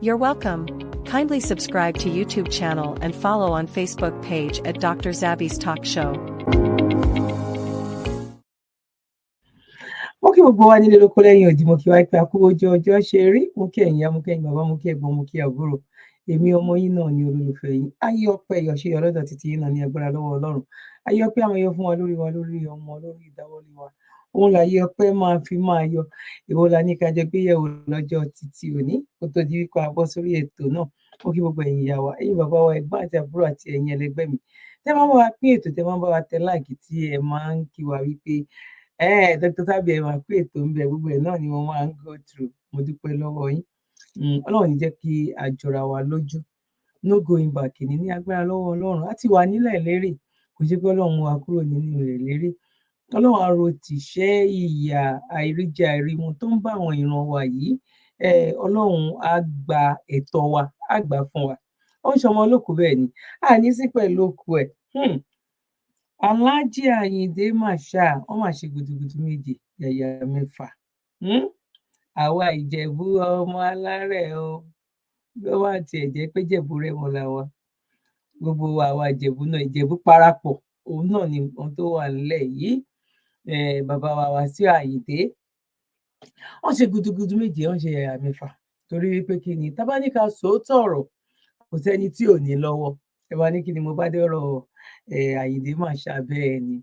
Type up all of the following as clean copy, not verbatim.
You're welcome. Kindly subscribe to YouTube channel and follow on Facebook page at Dr. Zabby's Talk Show. Mo kí gbogbo wa nílé lóko lẹ́yìn odi. Mo kí wa pé a kú ojú ọjọ́ ṣe rí. Mo kí ẹ̀yin ìyá, mo kí ẹ̀yin bàbá, mo kí ẹ̀gbọ́n, mo kí àbúrò. Èmi ọmọ yín náà ni, olólùfẹ́ yín, ayé ọpẹ́ ìyọ̀ṣe ọlọ́dọ̀ títí yín náà ní agbára lọ́wọ́ Ọlọ́run. Ayé ọpẹ́ àwọn yọ fún wa, lórí wa, lórí ọmọ, lórí ìdáwọ́lé wa, òun láyé ọpẹ́ máa fi máa yọ. Èwo la ní ká jọ gbéyẹ̀wò lọ́jọ́ títí òní? Kó tó di wípé a bọ́ sórí ètò náà, mo kí gbogbo ẹ̀yin ìyá wa, ẹ̀yin bàbá wa, ẹ̀gbọ́n àti àbúrò àti ẹ̀yin ẹlẹgbẹ́ mi tẹ́ máa ń bá wa pín ètò, tẹ́ máa ń bá wa tẹ like, tí ẹ máa ń kí wa wípé ẹ Dr. Zabby, ẹ máa pín ètò ń bẹ. Gbogbo ẹ̀ náà ni mo máa ń go through. Mo dúpẹ́ lọ́wọ́ yín. Ọlọ́run ní jẹ́ kí a jọra wa lójú. No going back ní agbára lọ́wọ́ Ọlọ́run. Á ti wà nílẹ̀ lérè, kò ṣe pé Ọlọ́run mú wa kúrò nínú ilẹ̀ lérí. Ọlọ́run á ro tìṣẹ́, ìyà, àìríjẹ, àìrímu tó ń bá àwọn ìran wa yìí. Ọlọ́run á gba ẹ̀tọ́ wa, á gbà á fún wa. Ó ń ṣọmọ olókùú, bẹ́ẹ̀ ni a ní sí pẹ̀lú òkú ẹ̀. Alhaji Ayinde Marshal, wọ́n mà ṣe gudugudu méje yàyà mẹ́fà. Àwa Ìjẹ̀bú, ọmọ alárẹ̀ o, bí ó bá tiẹ̀ jẹ́ pé Jẹ̀bú Rẹ́mọ la wa, gbogbo wa, àwa Ìjẹ̀bú náà, Ìjẹ̀bú parapọ̀, òun náà ni nǹkan tó wà nílẹ̀ yìí. Bàbá wa Wàsíù Àyìndé, wọ́n ṣe gudugudu méje, wọ́n ṣe yàyà mẹ́fà, torí wípé kí ni, tá bá ní ká sòótọ́ ọ̀rọ̀, kò sẹ́ni tí ò ní lọ́wọ́. Ẹ bá ní kí ni mo bá dé ọ̀rọ̀ Àyìndé Marshal, bẹ́ẹ̀ ni,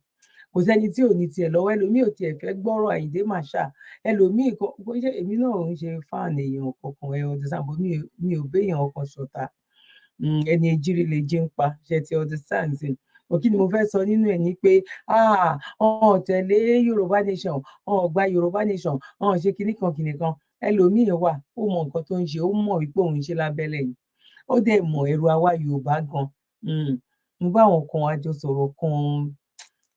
kò sẹ́ni tí ò ní tiẹ̀ lọ́wọ́. Ẹlòmíì ò tiẹ̀ fẹ́ gbọ́rọ̀ Àyìndé Marshal, ẹlòmíì kò ṣe. Èmi náà ò ń ṣe fan èèyàn kankan, ẹ understand, but mi ò béèyàn kan ṣọ̀tá. Ẹni ejírí lè jí ń pa ṣe ti understand sí. Kí ni mo fẹ́ sọ nínú ẹ̀ ni pé ọ̀n tẹ̀lé Yorùbá Nation, ọ̀n gba Yorùbá Nation, ọ̀n ṣe kinní kan kinní kan. Ẹlòmíì wà, ó mọ nǹkan tó ń ṣe, ó mọ̀ wípé òun ń ṣe lábẹ́lẹ̀ ni, ó dẹ̀ mọ̀. Ẹ̀rù àwa Yorùbá gan. Mo bá àwọn kan àjọ sọ̀rọ̀ kan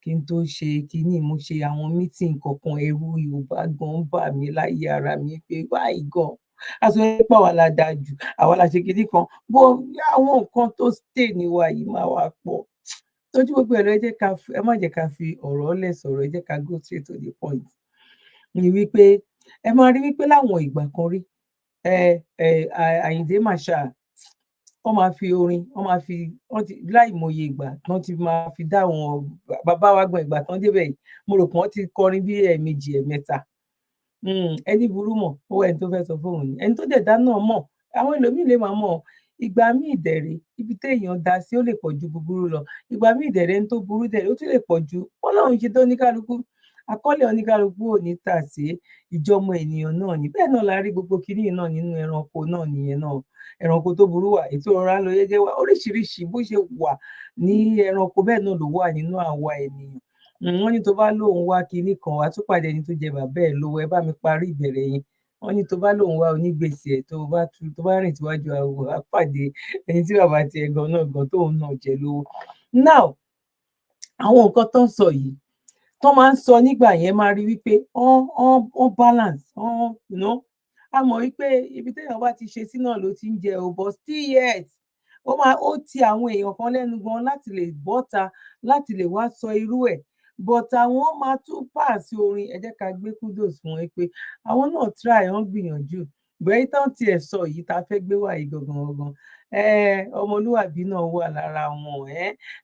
kí n tó ṣe kinní, mo ṣe àwọn meeting kankan, ẹ̀rù Yorùbá gan bà mí láyé ara mi pé wáyé gan a sọ pé àwa la dáa jù, àwa la ṣe kinní kan bó. Àwọn nǹkan tó stay ní wa yìí máa wá pọ̀ tójú gbogbo ẹ̀rọ. Ẹ jẹ́ ká, ẹ má jẹ́ ká fi ọ̀rọ̀ lẹ̀ sọ̀rọ̀, ẹ jẹ́ ká go straight to the point. Ni wípé ẹ máa rí wípé láwọn ìgbà kan rí, ẹ ẹ Àyìndé Marshal, wọ́n máa fi orin, wọ́n máa fi, wọ́n ti láìmọye ìgbà tán ti máa fi dá àwọn bàbá wa gbọ́n. Ìgbà tán débẹ̀ yìí, mo rò pé wọ́n ti kọrin bí ẹ̀ẹ̀mejì, ẹ̀ẹ̀mẹ́ta. Ẹni burú mọ̀ ó wá, ẹni tó fẹ́ sọ fóun ni ẹni tó dẹ̀ dá náà mọ̀. Àwọn ẹlòmíì lè máa mọ̀. Ìgbà míì dẹ̀rẹ̀, ibi téèyàn dá sí, ó lè pọ̀ ju búburú lọ. Ìgbà míì dẹ̀rẹ̀, ẹni tó burú dẹ̀rẹ̀, ó tún lè pọ̀ ju. Ọlọ́run ṣe tó oníkálukú, àkọọ́lẹ̀ oníkálukú ò ní tà sí ìjọmọ ènìyàn náà ní. Bẹ́ẹ̀ náà la rí gbogbo kinní náà nínú ẹranko náà nìyẹn náà. Ẹranko tó burú wà, ètò ọ̀rá lọ jẹ́jẹ́ wà, oríṣiríṣi. Bó ṣe wà ní ẹranko, bẹ́ẹ̀ náà ló wà nínú àwa ènìyàn. Wọ́n ní tó bá lóun wá kinní kan, wàá tún pàdé ẹni tó jẹ bàbá ẹ̀ lówó. Ẹ bá mi parí ìbẹ̀rẹ̀ yẹn. Wọ́n ní tó bá lóun wá onígbèsè ẹ̀, tó bá tó bá rìn síwájú, á pàdé ẹni tí bàbá tiẹ̀ gan náà gan tóun náà jẹ lówó. Now, àwọn nǹkan tó ń sọ yìí, tó máa ń sọ nígbà yẹn, máa rí wípé wọ́n balance wọ́n a mọ̀ wípé ibi téèyàn bá ti ṣe sí náà ló ti ń jẹ o, but still yet, ó máa ó ti àwọn èèyàn kan lẹ́nu gan láti lè bọ́ta, láti lè wá sọ irú ẹ̀, but àwọn máa tún pàṣẹ orin. Ẹ jẹ́ ká gbé kudos fún wọn pé àwọn náà try, wọ́n gbìyànjú. Bẹ́ẹ̀ tán tiẹ̀ sọ yìí tá a fẹ́ gbé wá yìí gangan gangan, ọmọlúwàbí náà wà lára wọn.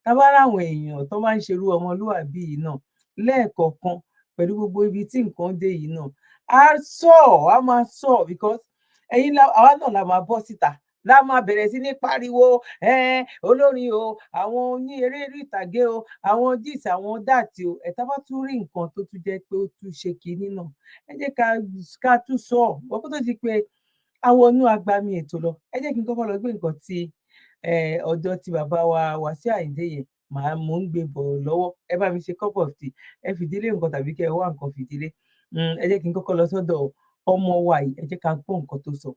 Tá bá ráwọn èèyàn tó máa ń ṣerú ọmọlúwàbí yìí náà lẹ́ẹ̀kọ̀ọ̀kan, pẹ̀lú gbogbo ibi tí nǹkan dé yìí náà, á sọ, á máa sọ, because ẹ̀yin àwa náà la máa bọ́ síta, la máa bẹ̀rẹ̀ sí ní pariwo olórin o, àwọn oní eré orí ìtàgé o, àwọn this, àwọn that o. Ẹ̀ tá bá tún rí nǹkan tó tún jẹ́ pé ó tún ṣe kinní náà, ẹ jẹ́ ká tún sọ ọ́. Kó tó di pé àwọn agbami ètò lọ, ẹ jẹ́ kí n kọ́kọ́ lọ gbé nǹkan tí ọ̀dọ̀ tí bàbá wa Wàsíù Àyìndé yẹn, màá mò ń gbé bọ̀ lọ́wọ́. Ẹ bá mi ṣe cup of tea, ẹ fìdílé nǹkan tàbí kẹ́ ẹ wá nǹkan fìdílé. Ẹ jẹ́ kí n kọ́kọ́ lọ sọ́dọ̀ ọmọ wa yìí, ẹ jẹ́ ká gbọ́ nǹkan tó sọ.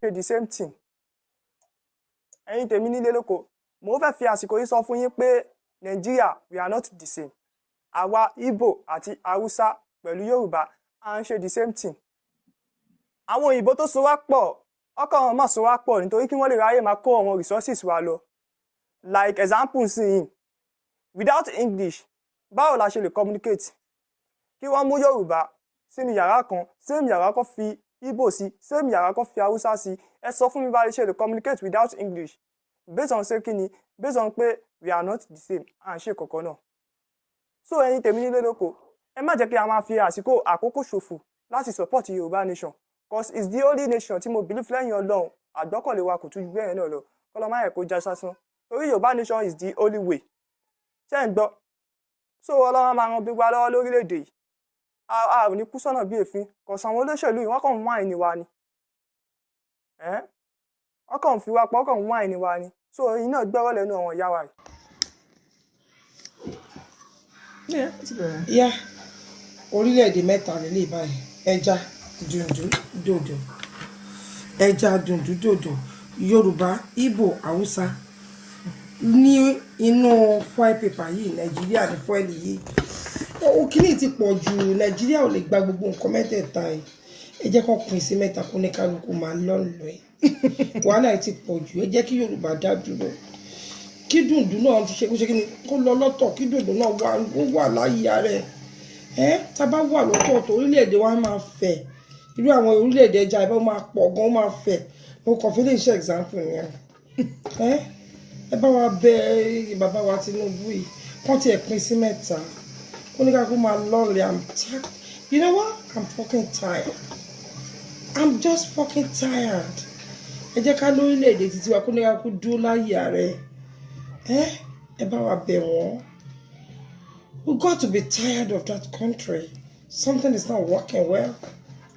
Ṣe the same thing. Ẹ̀yin tèmi nílé lóko, mo fẹ́ fi àsìkò yìí sọ fún yín pé Nàìjíríà, we are not the same. Àwa Ìgbò àti Haúsá pẹ̀lú Yorùbá, à ń ṣe the same thing. Àwọn òyìnbó tó so wá pọ̀, ọkọ̀ wọn mọ̀ so wá pọ̀ nítorí kí wọ́n lè ráyè máa kó àwọn resources wa lọ. Like example nsìnyí, without English, báwo la ṣe lè communicate? Kí wọ́n mú Yorùbá sínú yàrá kan, same yàrá kan fi Igbo sí same yàrá, kán fi Haúsá sí. Ẹ sọ fún mi bá a ṣe lè communicate without English, based on say kíni? Based on pé we are not the same, à ń ṣe kọ̀ọ̀kan náà. So ẹ̀yin tèmi nílé lóko, ẹ má jẹ́ kí a máa fi àsìkò àkókò ṣòfò láti support Yorùbá nation, 'cause it's the only nation tí mo believe lẹ́yìn Ọlọ́run. Àgbọ́kànlé wa kò tún ju bẹ́ẹ̀ náà lọ. Kọ́lọ́ má yẹ kó já sásán, torí Yorùbá nation is the only way. Ṣé ń gbọ́? So Ọlọ́run á máa ran gbogbo wa lọ́wọ́ lórílẹ̀‐èdè yìí. A ò ní kú sọ́nà bí èéfín, 'cause àwọn olóṣèlú yìí, wọ́n kàn ń wáìnì wa ni. Wọ́n kàn ń fi wá pa, wọ́n kàn ń wáìnì wa ni. So ẹ̀yin náà gbọ́rọ̀ lẹ́nu àwọn ìyá wa yìí. Yeah, ó ti bẹ̀rẹ̀. Yá, orílẹ̀-èdè mẹ́ta lélẹ̀ báyìí: ẹja dùndú dòdò, ẹja dùndú dòdò, Yorùbá, Ìgbò, Haúsá ní inú foil paper yìí. Nàìjíríà ní foil yìí. Ó kíní ti pọ̀ jù. Nàìjíríà ò lè gba gbogbo nǹkan mẹ́tẹ̀ẹ̀ta yìí. Ẹ jẹ́ kó pín sí mẹ́ta, kó ní kálukú máa lọ́nlọ́ ẹ̀. Wàhálà yìí ti pọ̀ jù. Ẹ jẹ́ kí Yorùbá dá dúró, kí dùndú náà ṣe kó ṣe kí ni, kó lọ lọ́tọ̀, kí dùndú náà wà, ó wà láyé rẹ̀. Ẹ tá a bá wà lọ́tọ̀ọ̀tọ̀, orílẹ̀-èdè wa máa fẹ̀. Irú àwọn orílẹ̀-èdè ẹja ìbá máa pọ̀ gan, ó máa fẹ̀. Mo kàn fi lè ṣe example yẹn. Ẹ bá wa bẹ bàbá wa Tinubu yìí, kán tiẹ̀ pín sí mẹ́ta, kó ní ká kó máa lọ́ọ̀lẹ̀. I'm tired. You know what? I'm fucking tired. I'm just fucking tired. Ẹ jẹ́ ká lórílẹ̀-èdè títí wa, kó ní ká kó dúró láyé rẹ̀. Ẹ bá wa bẹ̀ wọ́n. We got to be tired of that country. Something is not working well.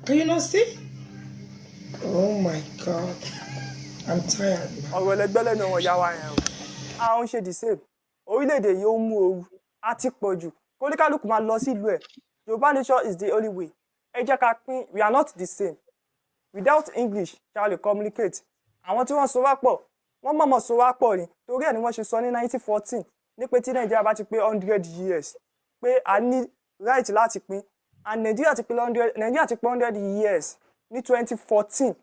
Can you not see? Oh my God, I'm tired, man. Ọ̀rọ̀ ẹlẹgbẹ́ lẹ́nu àwọn ìyá wa yẹn o. A ń ṣe the same. Orílẹ̀-èdè yìí, ó mú ooru, á ti pọ̀ jù. Kóníkálukú máa lọ sílùú ẹ̀. Yorùbá nation is the only way. Ẹ jẹ́ ká pín. We are not the same. Without English, ṣá lè communicate? Àwọn tí wọ́n so wá pọ̀, wọ́n mọ̀mọ́ so wá pọ̀ ni. Torí ẹ̀ ni wọ́n ṣe sọ ní 1914 ní pé tí Nàìjíríà bá ti pé 100 years, pé a ní right láti pín. And Nàìjíríà ti pé 100 years ní 2014.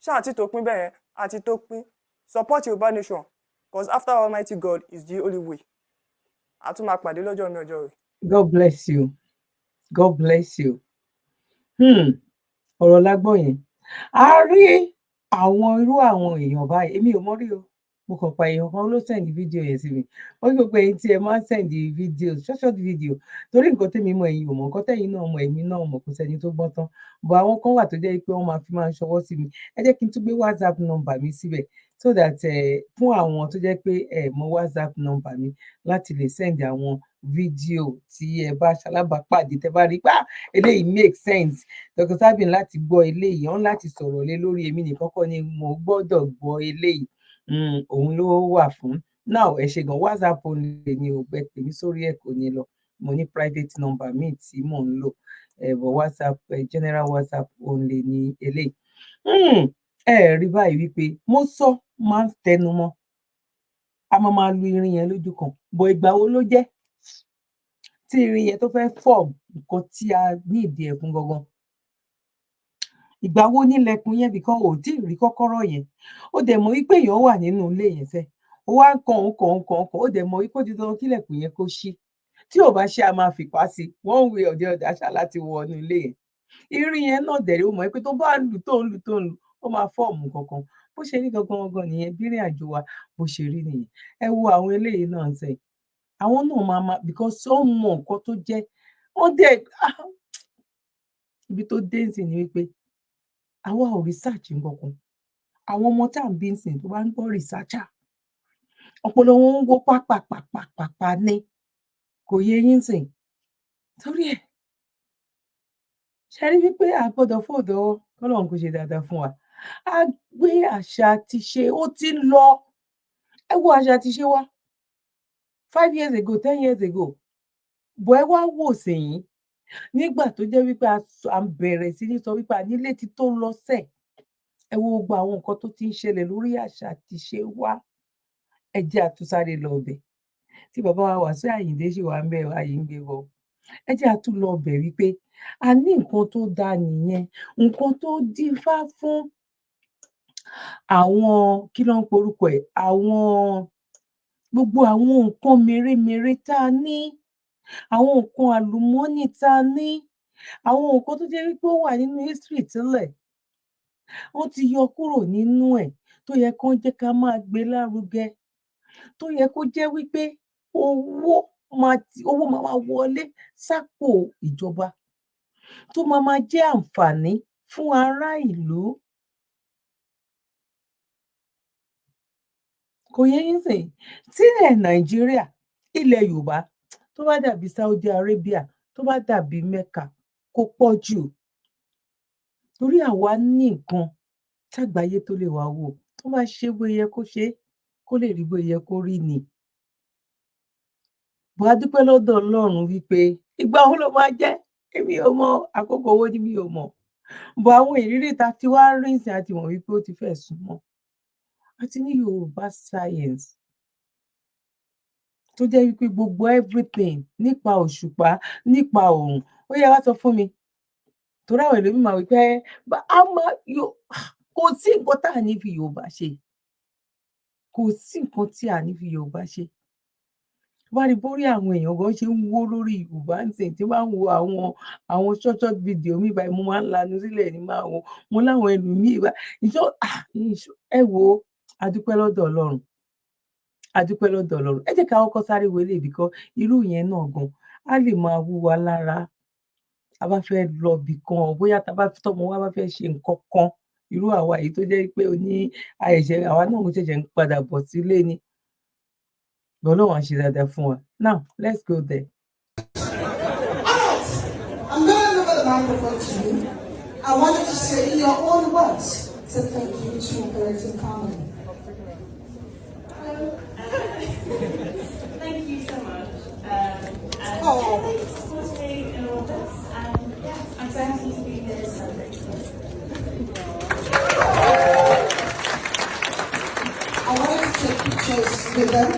Ṣáà tí tó pín bẹ́ẹ̀ yẹn àti tó pín. Support Yorùbá nation, 'cause after Almighty God is the only way. A tún máa pàdé lọ́jọ́ mi, ọjọ́ rẹ̀. God bless you. God bless you. Ọ̀rọ̀ la gbọ́ yẹn. A rí àwọn irú àwọn èèyàn báyìí. Èmi ò mọ̀ rí o. Mo kàn pa èèyàn kan ló send fídíò yẹn sí mi. Wọ́n ní gbogbo ẹ̀yin tí ẹ máa ń send fídíò, short short video, torí nǹkan tẹ́mi mọ̀, ẹ̀yin ò mọ̀, nǹkan tẹ́yin náà mọ̀, èmi náà mọ̀, kò sẹ́ni tó gbọ́n tán. But àwọn kan wà tó jẹ́ pé wọ́n máa fi máa ń ṣọwọ́ sí mi. Ẹ jẹ́ kí n tún gbé WhatsApp number mi síbẹ̀ so that fún àwọn tó jẹ́ pé ẹ mọ WhatsApp number mi láti lè send àwọn fídíò tí ẹ bá ṣalábàápàdé, tẹ́ bá rí pé, ah, eléyìí make sense, Dr. Sabin láti gbọ́ eléyìí, wọ́n láti sọ̀rọ̀ lé lórí, èmi nìkan kọ́ ni mo gbọ́dọ̀ gbọ́ eléyìí. Òun ló wà fún now. Ẹ ṣe gan. WhatsApp only ni ò gbẹ pè mí sórí ẹ̀, kò ní lọ. Mo ní private number míì tí mò ń lò ẹ, but WhatsApp, general WhatsApp only ni eléyìí. Ẹ rí báyìí wípé mo sọ, máa ń tẹnu mọ́, a máa máa lu irin yẹn lójú kan bọ̀. Ìgbà wo ló jẹ́ tí irin yẹn tó fẹ́ form nǹkan tí a ní ìdí ẹ̀ fún gangan? Ìgbà wo nílẹ̀kùn yẹn? Because ò tí ì rí kọ́kọ́rọ́ yẹn, ó dẹ̀ mọ̀ wípé èèyàn wà nínú ilé yẹn sẹ́, ó wá ń kan òun kan òun kan òun kan, ó dẹ̀ mọ̀ wípé ó di dandan kílẹ̀kùn yẹn kó ṣí. Tí ò bá ṣe, a máa fìpá sí one way or the other ṣá láti wọ inú ilé yẹn. Irin yẹn náà dẹ̀ rí, ó mọ̀ pé tó bá ń lù, tó ń lù, tó ń lù, ó máa form kankan. Bó ṣe rí gangan gangan nìyẹn. Bí ìrìn àjò wa bó ṣe rí nìyẹn. Ẹ wo àwọn eléyìí náà ń sẹ́yìn, àwọn náà máa máa, because ó mọ nǹkan tó jẹ́ wọ́n dẹ̀ ibi tó dé sí ni wípé àwa ò research nǹkankan. Àwọn ọmọ tá à ń bí nsìn, tó bá ń gbọ́ researcher, ọpọlọ wọn ń wó pápápápápá ní. Kò yé yín sìn. Torí ẹ̀ ṣe rí wípé a gbọ́dọ̀ fòdò kọ́lọ́run kó ṣe dáadáa fún wa. A gbé àṣà àti ṣe, ó ti ń lọ. Ẹ wo àṣà àti ṣe wa 5 years ago, 10 years ago bọ̀. Ẹ wá wò sẹ́yìn nígbà tó jẹ́ wípé a bẹ̀rẹ̀ sí ní sọ wípé a nílé ti tó lọ sẹ̀. Ẹ wo gbogbo àwọn nǹkan tó ti ń ṣẹlẹ̀ lórí àṣà àti ṣe wa. Ẹ jẹ́ àtúnsáré lọ ọbẹ̀ tí bàbá wa Wàsíù Àyìndé ṣì wà ń bẹ̀, àyè ń gbé bọ̀. Ẹ jẹ́ àtún lọ ọbẹ̀ wípé a ní nǹkan tó dáa nìyẹn, nǹkan tó dífá fún àwọn, kí ló ń porúkọ ẹ̀, àwọn gbogbo àwọn nǹkan mèremère tá a ní, àwọn nǹkan àlùmọ́nì tá a ní, àwọn nǹkan tó jẹ́ wípé ó wà nínú history tẹ́lẹ̀. Wọ́n ti yọ kúrò nínú ẹ̀ tó yẹ kán jẹ́ ká máa gbé lárugẹ, tó yẹ kó jẹ́ wípé owó máa máa wọlé sápò ìjọba, tó máa máa jẹ́ àǹfààní fún ará ìlú. Kò yé yín sìn? Tílẹ̀ Nàìjíríà, ilẹ̀ Yorùbá, tó bá dàbí Saudi Arabia, tó bá dàbí Mecca, kò pọ̀ jù, torí àwa ní nǹkan tágbàáyé tó lè wá wò. Tó bá ṣe bó yẹ kó ṣe é, kó lè rí bó yẹ kó rí ni. Bó a dúpẹ́ lọ́dọ̀ Ọlọ́run wípé ìgbà wo ló máa jẹ́, èmi ò mọ̀. Àkókò owó ni mi ò mọ̀ bó. Àwọn ìrírí ta ti wá rí ìsìn àti mọ̀ wípé ó ti fẹ́ súnmọ́. A ti ní Yorùbá science tó jẹ́ wípé gbogbo everything nípa òṣùpá, nípa òòrùn, ó yẹ wá sọ fún mi, torí àwọn ẹlòmíì máa wí pé a máa kò sí nǹkan tá à ní fi Yorùbá ṣe, kò sí nǹkan tí à ní fi Yorùbá ṣe. Wá rí bórí àwọn èèyàn gan ṣe ń wó lórí Yorùbá ń sìn. Tí wọ́n ń wo àwọn short short video mi báyìí, mo máa ń lanu sílẹ̀ ní máa wo mo láwọn ẹlòmíì báyìí. Ẹ wo, a dúpẹ́ lọ́dọ̀ Ọlọ́run, a dúpẹ́ lọ́dọ̀ Ọlọ́run. Ẹ jẹ́ ká kọ́kọ́ sáré wo eléyìí bìkọ́ irú yẹn náà gan á lè máa wú wa lára. A bá fẹ́ lọ ibì kan, bóyá tá bá tọ́mọ wa bá fẹ́ ṣe nǹkan kan, irú àwa yìí tó jẹ́ pé o ní àìṣe, àwa náà ń ṣẹ̀ṣẹ̀ ń padà bọ̀ sílé ni. Ọlọ́run á ṣe dáadáa fún wa. Now let's go there. Alright, I'm going to hand over the microphone to you. I want you to say in your own words, say thank you to your parents and family. Hello. Thank you so much. And Oh. yeah, thank you for supporting me in all of this. And yeah, I'm so happy to be here to celebrate. I wanted to take pictures with them.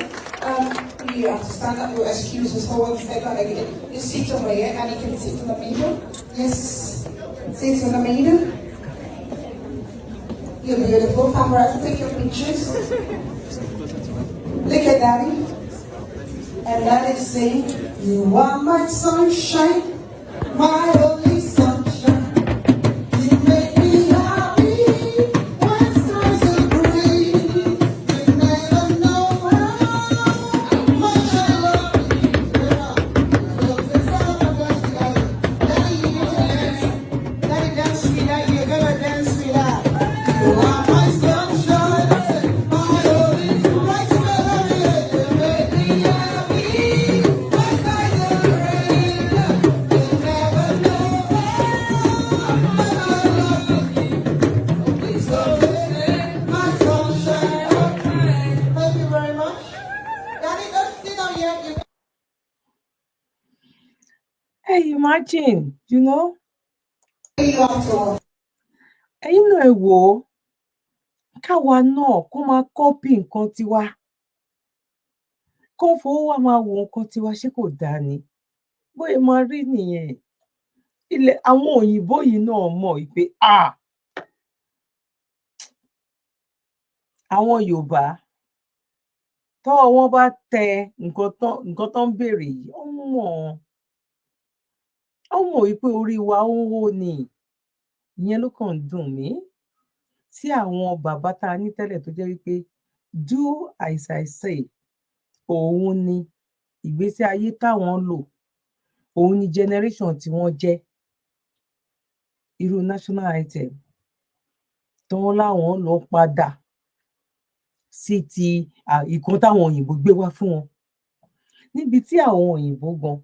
You have to stand up, your excuse us for one second. Again. You sit over here and you can sit in the middle. Yes, sit in the middle. You're beautiful. Paparazzi, take your pictures. Look at Daddy. And Daddy saying, "You are my sunshine, my only sunshine. You make me happy when skies are gray. You never know how much I love you." Daddy, you need to dance. Daddy, dance with that. You're gonna dance with that. You are my sunshine, my only right together. You make me happy when skies are gray. You never know how much I love you. Please don't take my sunshine. Thank you very much. Daddy, don't sit down yet. You Hey, imagine. You afterwards. Ẹ̀yin náà, ẹ wò ó, káwa náà kó máa copy nǹkan tiwa, kó fowó wa máa wo nǹkan tiwa, ṣé kò dáa ni? Bóyá máa rí nìyẹn. Ilẹ̀ àwọn òyìnbó yìí náà mọ̀ wípé àwọn Yorùbá, tọ́wọ́ wọn bá tẹ nǹkan tó ń béèrè yìí, wọ́n mọ̀ wípé orí wa ó ń hó ni. Ìyẹn ló kàn ń dùn mí tí àwọn bàbá tá a ní tẹ́lẹ̀, tó jẹ́ wípé do as I say, òun ni ìgbésí ayé táwọn lò, òun ni generation tí wọ́n jẹ́. Irú national item tí wọ́n láwọn lọ padà sí ti ìkan táwọn òyìnbó gbé wá fún wọn, níbi tí àwọn òyìnbó gan,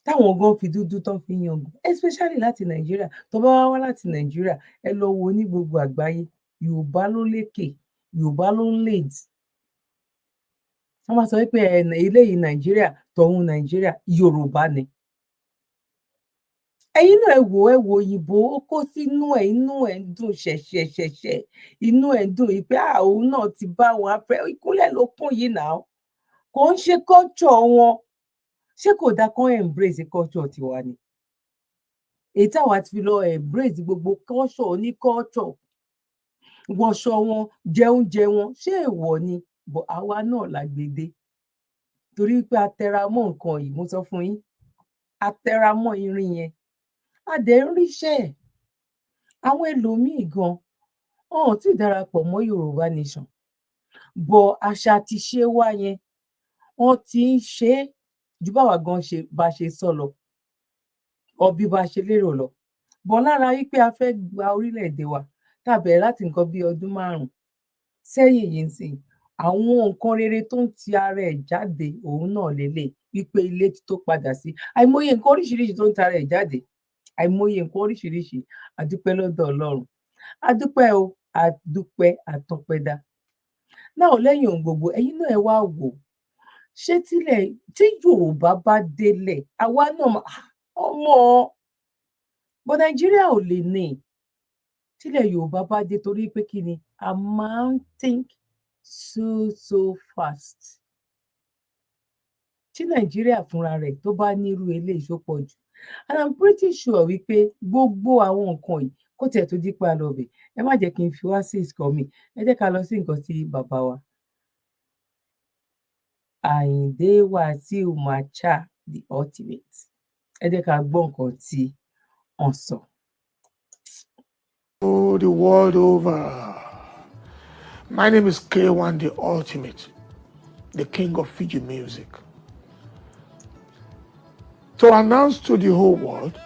táwọn gan fi dúdú tán fi ń yangàn, especially láti Nàìjíríà. Tó bá wá wá láti Nàìjíríà, ẹ lọ wo ní gbogbo àgbáyé, Yorùbá ló lékè, Yorùbá ló ń lead. Wọ́n máa sọ wípé eléyìí Nàìjíríà, tọ̀hún Nàìjíríà, Yorùbá ni. Ẹ̀yin náà, ẹ wò, ẹ wò, òyìnbó ó kó sínú ẹ̀, inú ẹ̀ ń dùn ṣẹ̀ṣẹ̀ṣẹ̀ṣẹ̀, inú ẹ̀ ń dùn wípé òun náà ti bá wọn afẹ́ ìkúnlẹ̀ ló kún yìí náà. Kò ń ṣe culture wọn. Ṣé kò dáa kán embrace culture tiwa ni? Èyí táwa ti fi lọ embrace gbogbo culture oní culture, wọṣọ wọn, jẹ oúnjẹ wọn, ṣé èèwọ̀ ni? But àwa náà la gbede, torí pé a tẹra mọ́ nǹkan yìí. Mo sọ fún yín, a tẹra mọ́ irin yẹn, a dẹ̀ ń ríṣẹ́. Àwọn ẹlòmíín gan wọn ò tí ì darapọ̀ mọ́ Yorùbá Nation, but àṣà àti ìṣe wa yẹn, wọ́n ti ń ṣe é ju báwa gan ṣe bá ṣe sọ lọ ọ bí bá ṣe lérò lọ. But lára wípé a fẹ́ gba orílẹ̀-èdè wa, tá a bẹ̀rẹ̀ láti nǹkan bí ọdún 5 sẹ́yìn yìí ń sìn, àwọn nǹkan rere tó ń ti ara ẹ̀ jáde, òun náà lélẹ̀ wípé ilé tó padà sí, àìmọye nǹkan oríṣiríṣi tó ń tara ẹ̀ jáde, àìmọye nǹkan oríṣiríṣi. A dúpẹ́ lọ́dọ̀ Ọlọ́run, a dúpẹ́ o, a dúpẹ́, àtọpẹ́dá náà. Lẹ́yìn ohun gbogbo, ẹ̀yin náà, ẹ wá wò ó, ṣé tílẹ̀ tí Yorùbá bá délẹ̀, àwa náà ọmọ bọ Nàìjíríà ò lè ní tílẹ̀ Yorùbá bá dé, torí pé kí ni, a máa ń think so so fast. Tí Nàìjíríà fúnra rẹ̀ tó bá nírú eléyìí, ṣó pọ̀ jù? And I'm pretty sure wípé gbogbo àwọn nǹkan yìí, kó tiẹ̀ tó dípẹ́ a lọ bẹ̀, ẹ má jẹ́ kí n fi wá sí ìsìkọ́ mi, ẹ jẹ́ ká lọ sí nǹkan tí bàbá wa Àyìndé Wàsíù Marshal the Ultimate, ẹ jẹ́ ká gbọ́ nǹkan tí wọ́n sọ. Oh, the world over. My name is K1 the Ultimate, the king of Fuji music. To announce to the whole world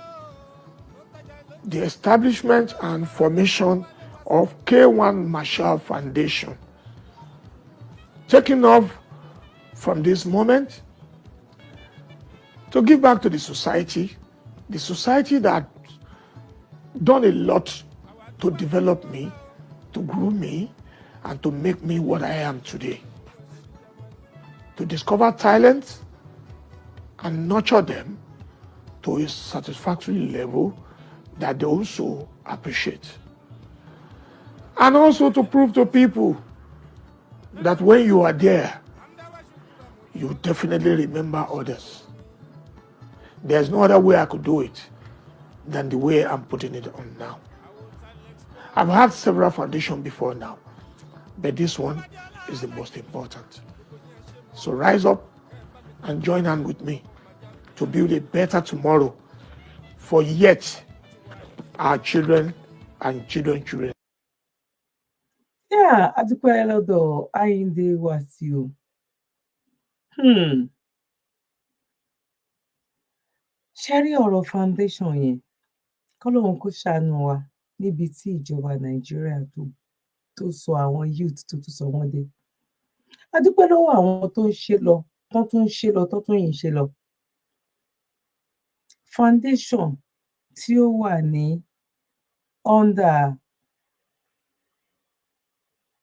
the establishment and formation of K1 Marshal Foundation, taking off from this moment to give back to the society that done a lot to develop me, to groom me, and to make me what I am today. To discover talents and nurture them to a satisfactory level that they also appreciate. And also to prove to people that when you are there, you definitely remember others. There's no other way I could do it than the way I'm putting it on now. I've had several foundations before now, but this one is the most important. So rise up and join hand with me to build a better tomorrow for yet our children and children children. Yeah, a dúpẹ́ lọ́dọ̀ Àyìndé Wàsíù. Ṣé rí ọ̀rọ̀ foundation yẹn, kọ́lọ́run kó ṣàánú wa níbi tí ìjọba Nàìjíríà tó sọ àwọn youth, tó tún sọ wọ́n dé. A dúpẹ́ lọ́wọ́ àwọn tó ń ṣe lọ, tán tún ń ṣe lọ, tán tún yìí ń ṣe lọ. Foundation tí ó wà ní under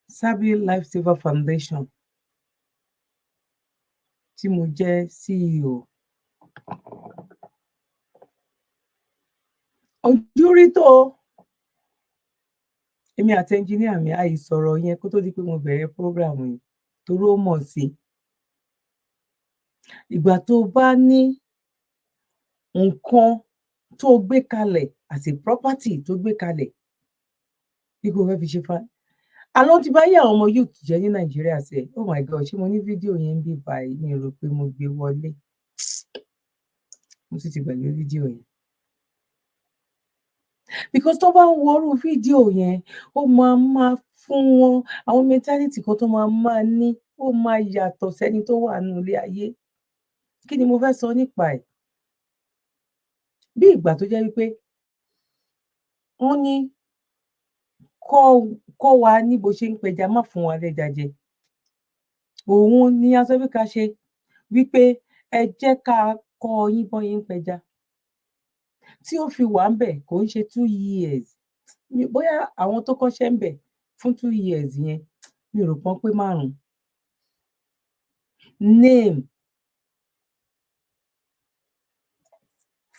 Sabi Lifesaver Foundation tí mo jẹ́ CEO. Ojú rí tó o. Èmi àti engineer mi, a yìí sọ̀rọ̀ yẹn kó tó di pé mo bẹ̀rẹ̀ program yìí, torí ó mọ̀ sí i. Ìgbà tó o bá ní nǹkan tó o gbé kalẹ̀ as a property, tó gbé kalẹ̀ wípé o fẹ́ fi ṣe àlọ́ ti bá yé àwọn ọmọ youth jẹ́ ní Nàìjíríà sẹ́. Oh my God, ṣé mo ní fídíò yẹn ń bí báyìí? Mi ò rò pé mo gbé wọlé, mo sì ti gbàgbé fídíò yẹn, because tó bá ń wo irú fídíò yẹn, ó máa máa fún wọn àwọn mentality kan tó máa máa ní, ó máa yàtọ̀ sẹ́ni tó wà nínú ilé ayé. Kí ni mo fẹ́ sọ nípa ẹ̀? Bí ìgbà tó jẹ́ wípé wọ́n ní kọ́ wa ní bó ṣe ń pẹja, má fún wa lẹ́ja jẹ. Òun ni a sọ pé ká ṣe wípé ẹ jẹ́ ká kọ́ yín bọ́n ṣe ń pẹja, tí ó fi wà ńbẹ̀, kò ń ṣe 2 years. Bóyá àwọn tó kọ́ṣẹ́ ńbẹ̀ fún 2 years yẹn, mi ò rò pọ́n pé márùn-ún. Name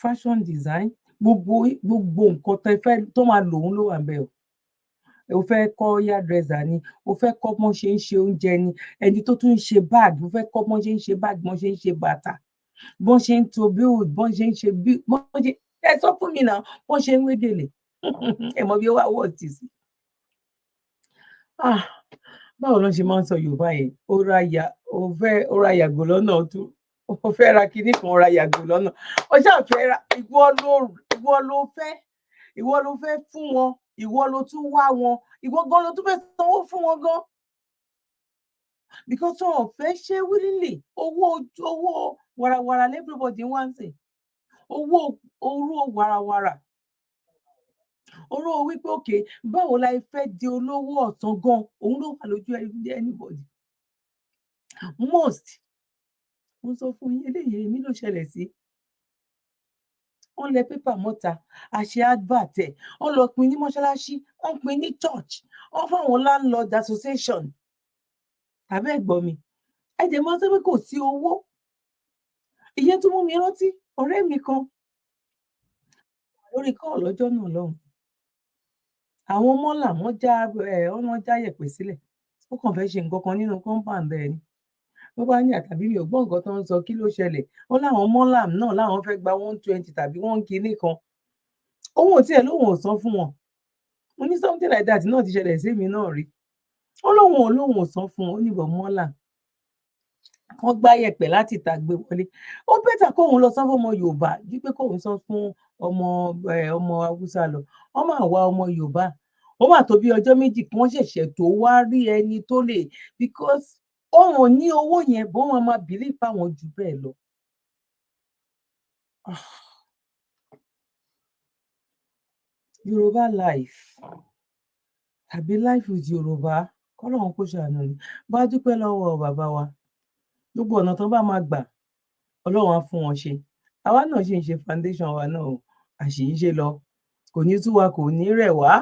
fashion design, gbogbo gbogbo nǹkan tẹ́ fẹ́ tó máa lò, òun ló wà ńbẹ̀ o. O fẹ́ kọ́ hairdresser ni, o fẹ́ kọ́ bọ́n ṣe ń ṣe oúnjẹ ni, ẹni tó tún ń ṣe bag, o fẹ́ kọ́ bọ́n ṣe ń ṣe bag, bọ́n ṣe ń ṣe bàtà, bọ́n ṣe ń to build, bọ́n ṣe ń ṣe build, bọ́n ṣe, ẹ sọ fún mi náà, bọ́n ṣe ń wé gèlè, ẹ mọ bí ó wà wọ̀ tì sí. Ah, báwo ló ń ṣe máa ń sọ Yorùbá yẹn? Ó ra ya, ó fẹ́ ó ra yàgò lọ́nà, ó tún ó fẹ́ ra kinní kan, ó ra yàgò lọ́nà, ó ṣáà fẹ́ ra. Ìwọ ló fẹ́, ìwọ ló fẹ́ fún wọn. Ìwọ ló tún wá wọn, ìwọ gan ló tún fẹ́ sanwó fún wọn gan, because wọn ò fẹ́ ṣe willingly. Owó, owó warawara, everybody wá ń sìn owó, owó warawara, owó wípé òkè báwo la fẹ́ di olówó ọ̀sán gan, òun ló wà lójú anybody most. Mo sọ fún yín, eléyìí èmi ló ṣẹlẹ̀ sí. Wọ́n lẹ paper mọ́ta, àṣẹ advert ẹ̀, wọ́n lọ pín ní mọ́ṣáláṣí, wọ́n pín ní church, wọ́n fáwọn landlord association. Tàbí ẹ̀gbọ́n mi, ẹ jẹ́ mọ́ sọ pé kò sí owó. Ìyẹn tó mú mi rántí ọ̀rẹ́ mi kan lórí call lọ́jọ́ náà lọ́hùn. Àwọn mọ́là, wọ́n já ẹ, wọ́n já yẹ̀pẹ̀ sílẹ̀. Ó kàn fẹ́ ṣe nǹkan kan nínú compound ẹ̀ ni. Bó bá ní àtàbí mi ò gbọ́ nǹkan tó ń sọ, kí ló ṣẹlẹ̀? Ó láwọn mọ́là náà láwọn fẹ́ gba 120 tàbí one kinní kan. Òun ò tiẹ̀ lóun ò san fún wọn. Mo ní something like that náà ti ṣẹlẹ̀ sí èmi náà rí. Ó lóun ò san fún wọn. Ó ní bọ̀ mọ́là kán gbá yẹ̀pẹ̀ láti ìta gbé wọlé, ó better kóun lọ san fún ọmọ Yorùbá ju pé kóun san fún ọmọ Haúsá lọ. Wọ́n máa wá ọmọ Yorùbá, ó mà tó bí ọjọ́ 2 kí wọ́n ṣẹ̀ṣẹ̀ tó wá rí ẹni tó lè, because òun ò ní owó yẹn bó wọn máa believe fáwọn jù bẹ́ẹ̀ lọ. Ah. Yorùbá life tàbí life with Yorùbá, kọ́lọ́run kó ṣàánú ni. Bá dúpẹ́ lọ́wọ́ bàbá wa, gbogbo ọ̀nà tó bá máa gbà, Ọlọ́run á fún wọn ṣe. Àwa náà ṣì ń ṣe foundation wa náà o, a sì ń ṣe lọ, kò ní sú wa, kò ní rẹ̀ wá.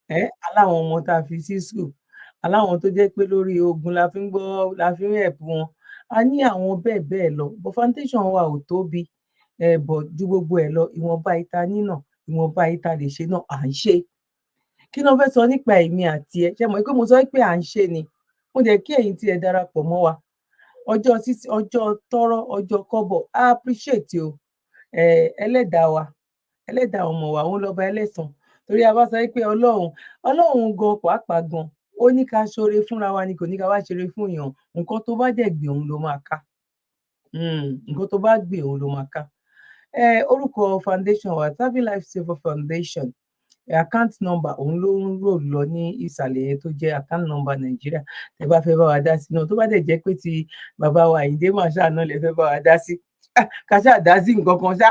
Ẹ aláwọn ọmọ tá a fi sí school, aláwọn tó jẹ́ pé lórí ogun la fi ń gbọ́, la fi ń help wọn, a ní àwọn bẹ́ẹ̀ bẹ́ẹ̀ lọ, but foundation wa ò tóbi ẹ bọ̀ ju gbogbo ẹ̀ lọ. Ìwọ̀nba ìta nínà, ìwọ̀nba ìta lè ṣe náà, à ń ṣe. Kí ló fẹ́ sọ nípa èmi àti ẹ? Ṣe mọ̀ pé mo sọ pé à ń ṣe ni. Mo jẹ́ kí ẹ̀yin tí ẹ darapọ̀ mọ́ wa, ọjọ́ títí, ọjọ́ tọ́rọ́, ọjọ́ kọ́bọ̀, I appreciate o. Ẹlẹ́dàá wa, ẹlẹ́dàá ọmọ wa, òun lọ́ba ẹlẹ́san, torí a bá sọ pé Ọlọ́run, Ọlọ́run gan pàápàá gan, ó ní ká ṣoore fúnra wa ni, kò ní ká wá ṣeré fún èèyàn. Nǹkan tó bá dẹ̀ gbìn, òun ló máa ká. Nǹkan tó bá gbìn, òun ló máa ká. Orúkọ foundation wa, Tabi Life Saver Foundation. Account number òun ló ń rò lọ ní ìsàlẹ̀ yẹn, tó jẹ́ account number Nàìjíríà. Tẹ́ bá fẹ́ bá wa dá sí náà, tó bá dẹ̀ jẹ́ pé ti bàbá wa Àyìndé Marshal náà lè fẹ́ bá wa dá sí, ká ṣáà dá sí nǹkan kan ṣá,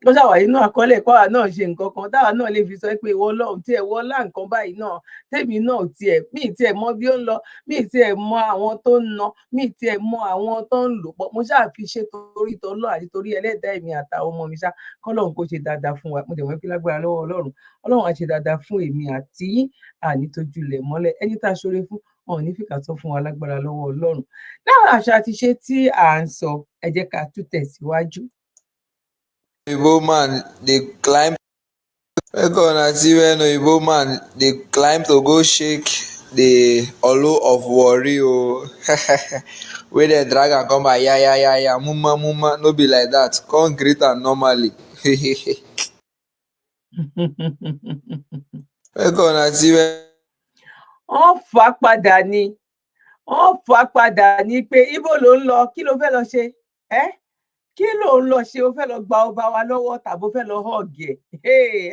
ó ṣàwà nínú àkọọ́lẹ̀ pàwa náà ṣe nǹkan kan táwa náà lè fi sọ pé ìwọ Ọlọ́run tí ẹ wọ́ lá nǹkan báyìí náà, tèmi náà tiẹ̀ mí tiẹ̀ mọ bí ó ń lọ, mí tiẹ̀ mọ àwọn tó ń ná, mí tiẹ̀ mọ àwọn tó ń lò pọ̀, mo ṣáà fi ṣe torí tọlọ́ àti torí ẹlẹ́dàá èmi àtàwọn ọmọ mi ṣá. Kọ́lọ́run kó ṣe dáadáa fún wa. Mo dẹ̀ mọ̀ pé lágbára lọ́wọ́ Ọlọ́run, Ọlọ́run á ṣe dáadáa fún èmi àti yín. Àní tójú lẹ̀ mọ́lẹ̀, ẹni tá a ṣoore fún wọn ò ní fìkà tán fún wa, lágbára lọ́wọ́ Ọlọ́run. Lára àṣà àti ṣe tí à ń sọ, ẹ jẹ́ ká tún tẹ̀síwájú. Oyibo man dey climb. Make una see when oyibo man dey climb to go shake the Olu of Warri o, wey dem drag am come back ya ya ya ya muma muma, no be like that. Come greet am normally. Make una see when. Wọ́n fà á padà ni, wọ́n fà á padà ní pé ibo ló ń lọ? Kí ló fẹ́ lọ ṣe ẹ́? Kí ló ń lọ ṣe? O fẹ́ lọ gba ọba wa lọ́wọ́ tàbí o fẹ́ lọ hug ẹ̀?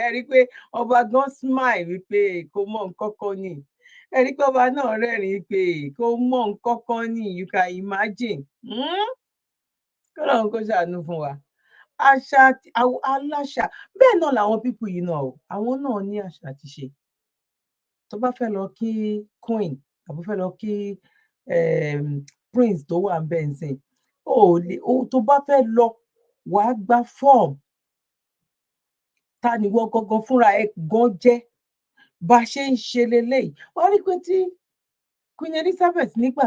Ẹ rí i pé ọba gan smile wípé kò mọ nǹkan kan ni. Ẹ rí i pé ọba náà rẹ́rìn-ín pé kò mọ nǹkan kan ni. You can imagine. Kọ́lọ́run kó ṣàánú fún wa. Àṣà aláṣà bẹ́ẹ̀ náà làwọn people yìí náà o, àwọn náà ní àṣà àti ṣe. Tó bá fẹ́ lọ kí queen tàbí fẹ́ lọ kí prince tó wà ńbẹ̀ ńsìn, o ò lè o. Tó bá fẹ́ lọ, wàá gba form. Ta ni wọ́n gangan fúnra ẹ̀ gan jẹ́? Bá a ṣe ń ṣe leléyìí. Wàá rí i pé tí Queen Elizabeth nígbà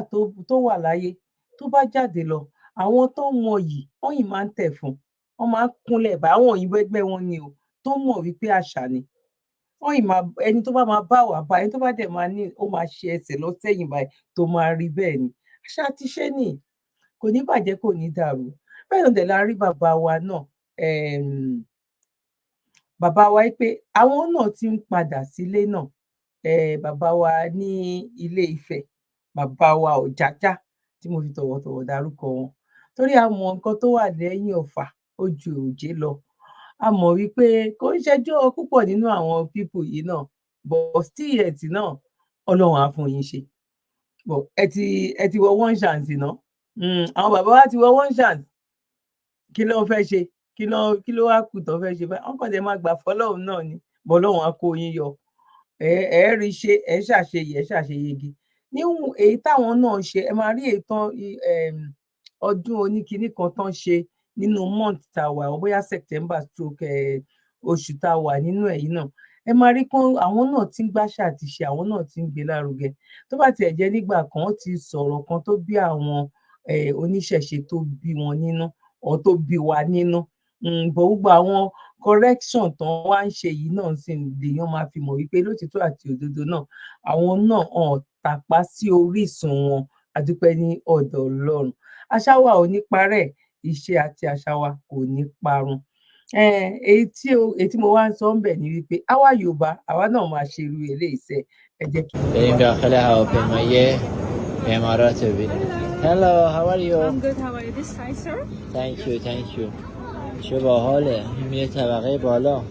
tó wà láyé, tó bá jáde lọ, àwọn tó mọyì wọ́n yìí máa ń tẹ̀ fún, wọ́n máa ń kúnlẹ̀ bá àwọn òyìnbó ẹgbẹ́ wọn ni o, tó mọ̀ wípé àṣà ni. Wọ́n yìí máa, ẹni tó bá máa bá wà bá, ẹni tó bá dẹ̀ máa ní, ó máa ṣe ẹsẹ̀ lọ sẹ́yìn báyìí tó máa rí bẹ́ẹ̀ ni. Àṣà àti ṣe ni, kò ní bàjẹ́, kò ní dàrú. Bẹ́ẹ̀ náà dẹ̀ la rí bàbá wa náà, bàbá wa pé àwọn náà ti ń padà sílé náà, bàbá wa ní Ilé Ifẹ̀, bàbá wa Ọ̀jájá tí mo fi tọ̀wọ̀tọ̀wọ̀ dárúkọ wọn, torí a mọ nǹkan tó wà lẹ́yìn ọ̀fà, ó ju òjé lọ. A mọ̀ wípé kò ń ṣẹjọ́ púpọ̀ nínú àwọn people yìí náà. But still yet náà, Ọlọ́run á fún yín ṣe. But ẹ ti wọ one chance ná. Àwọn bàbá wa ti wọ one chance. Kí ló ń fẹ́ ṣe? Kí ló wá kù tó fẹ́ ṣe báyìí? Wọ́n kàn dé máa gbà fọlọ́run náà ni. Bọ́lọ́run á kó yín yọ, ẹ rí ṣe, ẹ ṣàṣeyẹ, ẹ ṣàṣeyege níwọ̀n èyí táwọn náà ṣe. Ẹ máa rí èyí tán, ọdún oníkinní kan tán ṣe nínú month tá a wà ọ, bóyá September stroke oṣù tá a wà nínú ẹ̀ yìí náà. Ẹ máa rí kán àwọn náà ti ń gbáṣà àti ṣe, àwọn náà ti ń gbé lárugẹ. Tó bá tiẹ̀ jẹ́ nígbà kan, ó ti sọ̀rọ̀ kan tó bí àwọn oníṣẹ̀ṣe, tó bí wọn nínú ọ̀, tó bí wa nínú. But gbogbo àwọn correction tán wá ń ṣe yìí náà sì lèèyàn máa fi mọ̀ wípé lótìtọ́ àti òdodo náà, àwọn náà hàn tàpá sí orísun wọn. A dúpẹ́ ní ọ̀dọ̀ Ọlọ́run. Àṣà wa ò ní parẹ́, ìṣe àti àṣà wa kò ní parun. Èyí tí mo wá ń sọ ń bẹ̀ ni wípé àwa Yorùbá, àwa náà máa ṣe irú eléyìí sẹ́. Ẹ jẹ́ kí n بریم داخل هواپیمای امارات رو ببینیم. Hello, how are you? I'm good. How are you? This side, sir? Thank you, thank you. چه باحاله. این میره طبقه بالا.